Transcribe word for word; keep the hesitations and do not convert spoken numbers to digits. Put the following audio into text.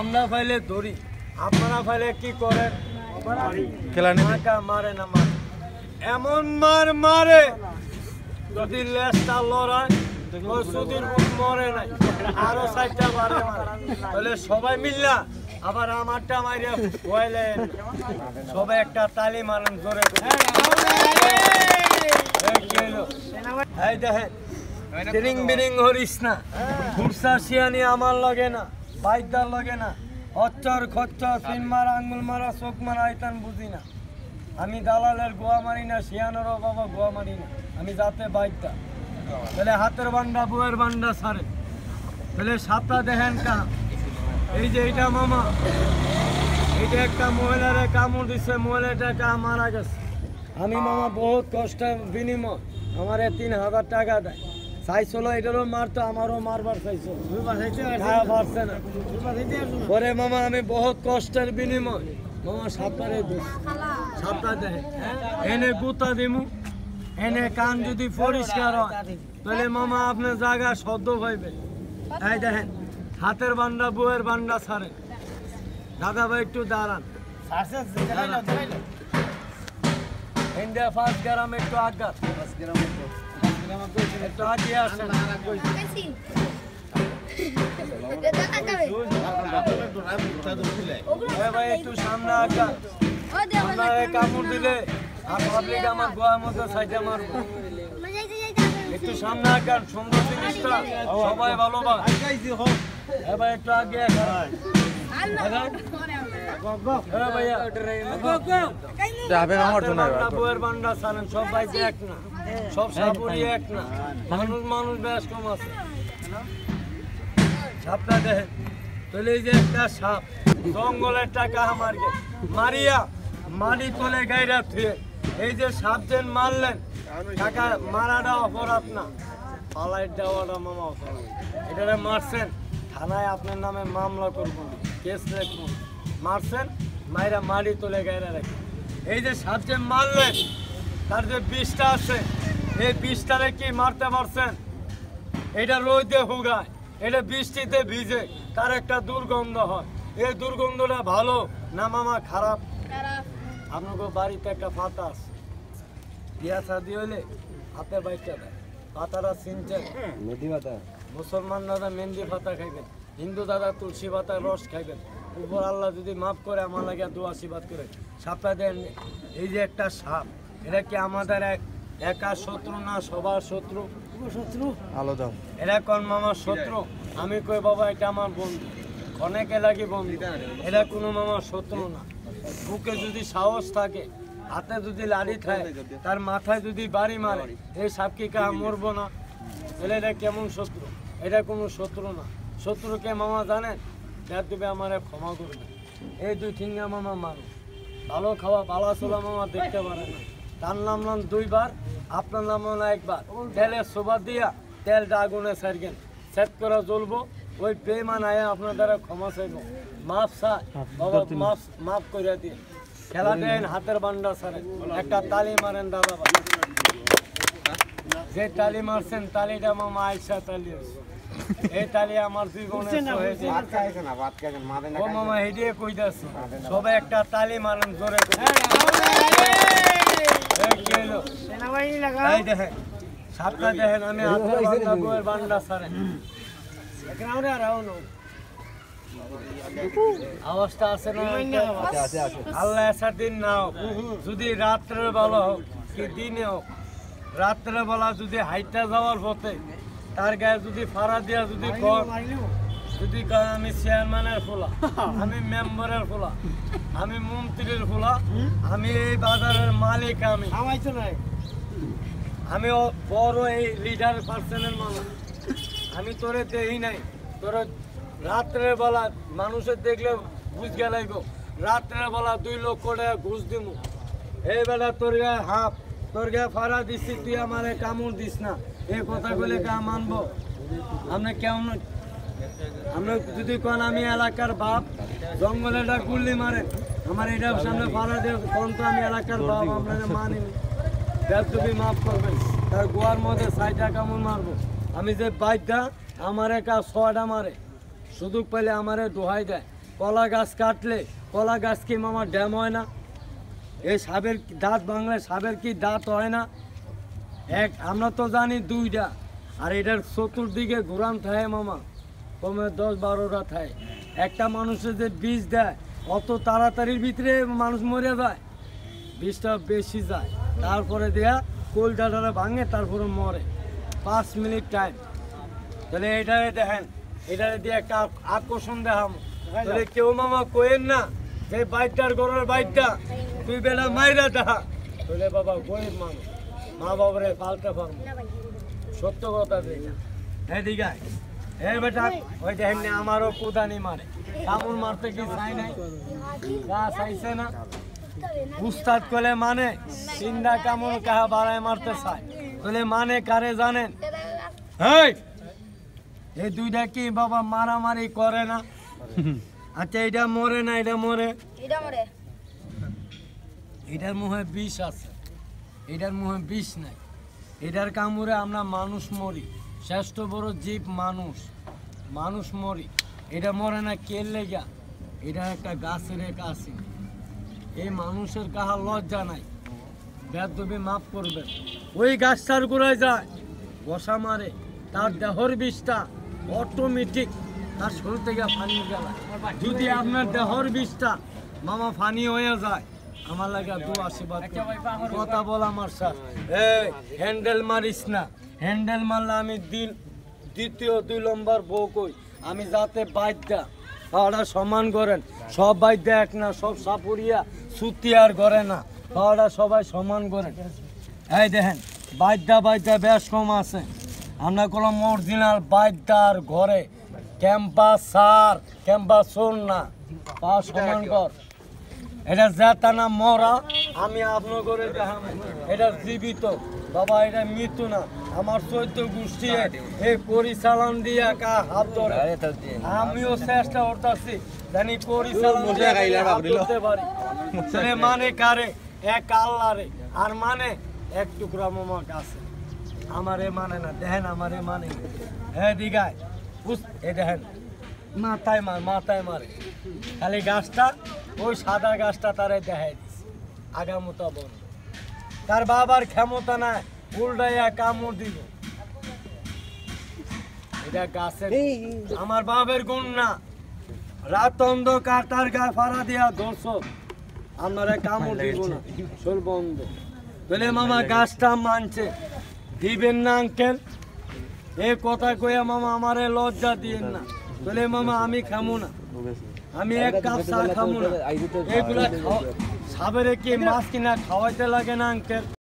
আমরা পাইলে ধরি, আপনারা পাইলে কি করেন? খেলা নিতে। মাকা মারে না মারে, এমন মার মারে, যদি লেজটা লড়ায়, ওই সুধীর বুক মরে নাই, আরো চাইরটা বারে মারে। তাহলে সবাই মিল্লা আবার আমারটা মাইরে কইলেন, সবাই একটা তালি মারেন জোরে করে। এই কি হইলো? এই দেখেন, তিরিং বিরিং হরিস না, ফুরসা শিয়ানি আমার লগে না, বাইদার লগে না, অচ্চর খচ্চর, ফিন মারা, আঙ্গুল মারা, চোখ মারা, আইতান বুঝি না। আমি দালালের গোয়া মারি না, শিয়ানোরও বাবা গোয়া মারি না, আমি জাতে বাইদা। তাহলে হাতের বান্ডা, বউয়ের বান্ডা সারে। তাহলে সাপটা দেখেন কা, এই যে এইটা মামা, এইটা একটা মহিলারে কামড় দিছে, মহিলাটা কা মারা গেছে। আমি মামা বহুত কষ্টের বিনিময় আমারে তিন হাজার টাকা দেয়। চাইছিল এটারও মারতো, আমারও মারবার চাইছিল। হ্যাঁ, পারছে না। পরে মামা আমি বহুত কষ্টের বিনিময় মামা সাপটারে দিই। সাপটা দেয়। এনে গুতা দিমু, এনে কান যদি পরিষ্কার হয়, তাহলে মামা আপনার জায়গা সদ্য পাইবে। এই দেখেন, হাতের বান্ডা, বউয়ের বান্ডা ছাড়ে। দাদা ভাই একটু দাঁড়ান। ইন্ডিয়া পাঁচ গ্রাম একটু আগার। একটু আগে আসেন। এ ভাই, একটু সামনে আগান। আপনারা কামড় দিলে আর পাবলিক আমার গোয়ার মধ্যে সাইডে মারবো। একটু সামনে আগান, সুন্দর জিনিসটা সবাই ভালোবাস। এ ভাই, একটু আগে আগান। এ ভাইয়া। হাতের বান্ডা, বউয়ের বান্ডা ছাড়েন, সব ভাই এক না, সব সাপুরি এক না, মানুষ মানুষ বেশ কম আছে। সাপটা দেখেন, তাহলে এই যে একটা সাপ, জঙ্গলের টাকা আমার গে-, মারিয়া মাটি তলে গাইরা থুয়ে, এই যে সাপ যেন মারলেন, টাকা মারাটা অপরাধ না, পালাই দেওয়াটা মামা অপরাধ। এটারে মারছেন, থানায় আপনার নামে মামলা করবো, কেস লিখবো। মারছেন, মাইরা মাটি তলে গাইরা রাখি। এই যে সাপ যে মারলেন, তার যে বিষটা আছে, এই বিষটারে কি মারতে পারছেন? এটা রোদে হুগায়, এটা বৃষ্টিতে ভিজে, তার একটা দুর্গন্ধ হয়। এই দুর্গন্ধটা ভালো না মামা খারাপ? খারাপ। আপনাকে বাড়িতে একটা পাতা আছে, বিয়া শাদি হইলে হাতে বাইটটা দেয়, পাতাটা চিনছেন? মেহেদি পাতা। মুসলমান দাদা মেহেদি পাতা খাইবেন, হিন্দু দাদা তুলসী পাতার রস খাইবেন। উপর আল্লাহ যদি মাফ করে, আমার লাগে দোয়া আশীর্বাদ করে। সাপটা দেন, এই যে একটা সাপ, এটা কি আমাদের এক, একা শত্রু না সবার শত্রু? শত্রু। আলো দাও। এরা কোন মামার শত্রু? আমি কই, "বাবা, এটা আমার বন্ধু।" অনেকে লাগি বন্ধু, এরা কোনো মামার শত্রু না। বুকে যদি সাহস থাকে, হাতে যদি লাঠি থাকে, তার মাথায় যদি বাড়ি মারে, এই সাপ কি কা মরবো না? তাহলে এটা কেমন শত্রু? এটা কোনো শত্রু না। শত্রুকে মামা জানেন? যার দিবে আমারে ক্ষমা করবে। এই দুই ঠিঙ্গা মামা মানুষ, ভালো খাওয়া, ভালো চলা মামা দেখতে পারে না। তার নাম নাম দুইবার, আপনার নাম নাম একবার। তেলের সোবা দিয়া তেলটা আগুনে সারবেন, সেট করা জ্বলবো। ওই বেমান আয়া আপনার দ্বারা ক্ষমা চাইবো, মাফ চায়, বাবা, মাফ, মাফ করে দিন। খেলা দেন, হাতের বান্ডা ছাড়েন, একটা তালি মারেন দাদা ভাই। যে তালি মারছেন, তালিটা মামা আইসা তালি হইছে। এই তালি আমার জীবনে বুঝছেন না, সহে বুঝছেন না। ভাত খাইছে না, ভাত খাইছে না, মাঝে না ও খাইছে। মামা, হেডিয়ে কই যাচ্ছে? সবাই একটা তালি মারেন জোরে করে। এই কি হলো? সেনাবাহিনী লাগা। এই দেখেন, সাপটা দেখেন, আমি হাতের বান্ডা, বউয়ের বান্ডা ছাড়েন। গ্রাউন্ডে আর আও না। আওয়াজটা আছে না? আছে, আছে, আছে। আল্লাহ এসার দিন নাও, যদি রাত্রে বেলা হোক কি দিনে হোক, রাত্রে বেলা যদি হাইটা যাওয়ার পথে তার গায়ে যদি ফাড়া দিয়া যদি কর, যদি কয়, "আমি চেয়ারম্যানের ফুলা, আমি মেম্বারের ফুলা, আমি মন্ত্রীর ফুলা, আমি এই বাজারের মালিক, আমি, আমি ও বড় এই লিডার পার্সনের মানুষ, আমি তোরে দেই নাই, তোরে রাত্রে বেলা মানুষের দেখলে বুঝ গেলাইব, রাত্রে বেলা দুই লক্ষ টাকা ঘুষ দিমু।" এই বেটা তোর গায়ে হাফ, তোর গায়ে ফাড়া দিছি, তুই আমারে কামড় দিস না, এই কথা বলে কা মানবো? আমরা কেমন, আমরা যদি কোন আমি এলাকার বাপ, জঙ্গলে একটা গুল্লি মারে, আমার এটা সামনে ফাড়া দিয়ে কোন তো আমি এলাকার বাপ, আপনারা মানি। বেয়াদবি মাফ করবেন, তার গোয়ার মধ্যে সাইডটা কামড় মারবো। আমি যে বাইকটা, আমার একা ছয়টা মারে, সুযোগ পেলে আমারে দোহাই দেয়। কলা গাছ কাটলে কলা গাছ কি মামা ড্যাম হয় না? এই সাপের দাঁত ভাঙলে সাপের কি দাঁত হয় না? এক, আমরা তো জানি দুইটা, আর এটার চতুর্দিকে ঘুরান থাকে মামা, কমে দশ বারোটা থাকে। একটা মানুষে যে বিষ দেয়, অত তাড়াতাড়ির ভিতরে মানুষ মরে যায়, বিষটা বেশি যায়, তারপরে দিয়া কলজাটারে ভাঙে, তারপরে মরে। পাঁচ মিনিট টাইম। তাহলে এটারে দেখেন, এটারে দিয়ে একটা আক-, আকর্ষণ দেখাম। তাহলে কেউ মামা কইেন না যে বাইটার ঘরের বাইটা, তুই বেটা মাইরা দেখা। তাহলে বাবা গরিব মানুষ, মা বাবারে পালতে পারবো। সত্য কথা যেটা। হ্যাঁ, ঠিক আছে। হ্যাঁ বেটা, ওই দেখেন না, আমারও কুদানি মারে। কামড় মারতে কি চাই নাই? যা চাইছে না। উস্তাদ কলে মানে, সিন্দা কামড় কাহা বাড়ায় মারতে চায়। তাহলে মানে কারে জানেন? হেই! এই দুইটা কি বাবা মারামারি করে না? আচ্ছা, এটা মরে না, এটা মরে? এটা মরে। এটার মুখে বিষ আছে, এটার মুখে বিষ নাই। এটার কামড়ে আমরা মানুষ মরি। শ্রেষ্ঠ বড় জীব মানুষ, মানুষ মরি। এটা মরে না কে লেগা? এটা একটা গাছের এক আছে। এই মানুষের কাহা লজ্জা নাই। বেয়াদবি মাফ করবেন। ওই গাছটার গোড়ায় যায়, বসা মারে, তার দেহর বিষটা অটোমেটিক তার শরীর থেকে পানি গেল। যদি আপনার দেহর বিষটা মামা পানি হয়ে যায়, আমার লাগা দু আশীর্বাদ করবেন। কথা বল আমার সাথে। এই হ্যান্ডেল মারিস না, হ্যান্ডেল মারলে আমি দিন দ্বিতীয় দুই নম্বর বউ কই। আমি যাতে বাইদ্যা পাওয়াটা সমান করেন, সব বাইদ্যা এক না, সব সাপুরিয়া সুতি আর করে না, পাওয়াটা সবাই সমান করেন। এই দেখেন, বাইদ্যা বাইদ্যা বেশ কম আছে। আমরা কলম অরিজিনাল বাইদ্যার ঘরে ক্যাম্পাস স্যার, ক্যাম্পাস শোন না, পাওয়া সমান কর। এটা জেতা না মরা, আমি আপনার করে দেখাম। এটা জীবিত, বাবা, এটা মৃত্যু না। আমার চৌদ্দ গোষ্ঠী এই পরিচালন দিয়ে কা হাত ধরে। আমিও চেষ্টা করতেছি, জানি পরিচালন দিয়ে হাত ধরতে পারি। ছেলে মানে কারে, এক আল্লাহরে, আর মানে এক টুকরা মোমা গাছে। আমারে মানে না, দেখেন আমারে মানে। হ্যাঁ, দিঘায়, বুঝ-, এই দেখেন, মাথায় মার, মাথায় মারে। খালি গাছটা, ওই সাদা গাছটা তারে দেখাই দিছে। আগামুতা বন্ধ। তার বাবার ক্ষমতা নাই, উল্টাইয়া কামড় দিব। এটা গাছের, আমার বাবার গুণ না। রাত অন্ধকার তার গায়ে ফাড়া দিয়া ধরছ, আপনারা কামড় দিব না, শরীর বন্ধ। তাহলে মামা গাছটা মানছে, দিবেন না আঙ্কেল? এ কথা কইয়া মামা আমারে লজ্জা দিয়েন না। তাহলে মামা আমি খামু না, আমি এক কাপ চা খামু না। এগুলা খাওয়া-, সাবেরে কি মাছ কিনা খাওয়াইতে লাগে না আঙ্কেল?